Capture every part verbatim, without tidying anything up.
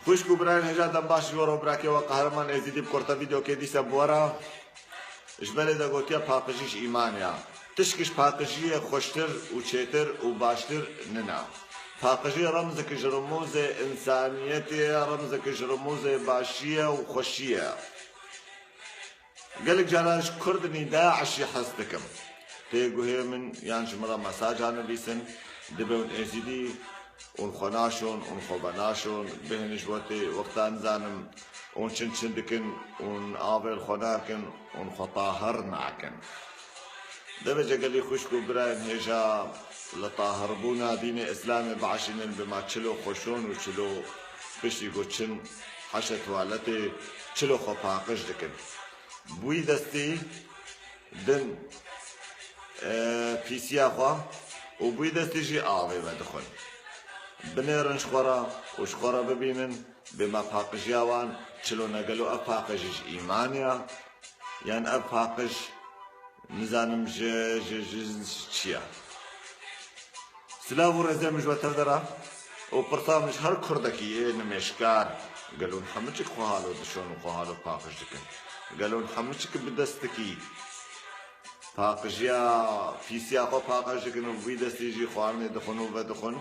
Xwişk û birayên hêja, dem baş ji we re, birakê we Qehreman Êzîdî bi kurte vîdeokê dîsa bi we re. Ji belê de gotiye paqijî ji îmanê ye. Tişk ji paqijiyê xweştir û çêtir û baştir nina. Paqijî remzek ji remûzê însaniyetê ye, remzek ji remûzê başiyê û xweşiyê ye. Gelek caran ji Kurdinî DAIŞî hez dikim. Tê guhê min yan ji min re mesaja nivîsin, dibê hûn Êzîdî, hûn xwe naşon, hûn xwe venaşon, bihên ji we tê wexta nizanim, hûn çin çin dikin, hûn avê li xwe nakin, hûn xwe tahir nakin. Devêce gelî xwişk û birayên hêja, li tahirbûna dînê Îslamê biaşînin, bi ma çilo xweşon û çilo piştî ku çin heşe tuwaletê, çilo xwe paqij dikin. Bi wî destî din, e, pîsiya xwe û bi wî destî jî avê vedixwin. Binêrin ji xwe re û ji xwe re bibînin, bê ma paqijiya wan çilo ne, gelo ev paqij ji îmanê ye, yan ev paqij nizanim ji, ji, ji, ji çi ye. Silav û rêzê min ji we tev de re û pirsa min ji her Kurdekî yê nimêşkar, gelo hûn hemû çik xwe halo dişon û xwe halo paqij dikin? Gelo hûn hemû çik bi destikî paqijiya, pîsiya xwe paqij dikin û bi wî destî jî xwarinê dixwin û vedixwin?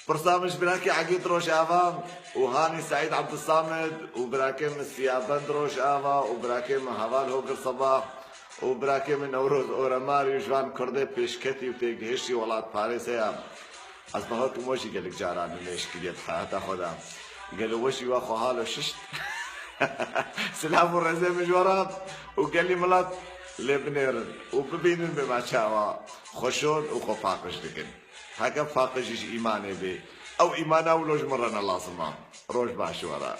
Pirsa min ji birakê Egîd Rojava û Hanî Seîd Ebdulsamed û birakê min Siyabend Rojava û birakê min Heval Hogir Sebah û birakê min Newroz Oremar û ji van Kurdê pêşketî û têgihiştî welatparêz heye. Ez bawer kim we jî gelek caran nimêş kiriye di heyata xwe de. Gelo we jî wa xwe halo şişt? Silav û rêzê min ji we re û gelî milet lê binêrin û bibînin bê ma çawa xweşon û xwe paqij dikin. Heke paqijî ji îmanê bê. Ew îmana wilo ji min re ne lazim e. Roj baş ji we re.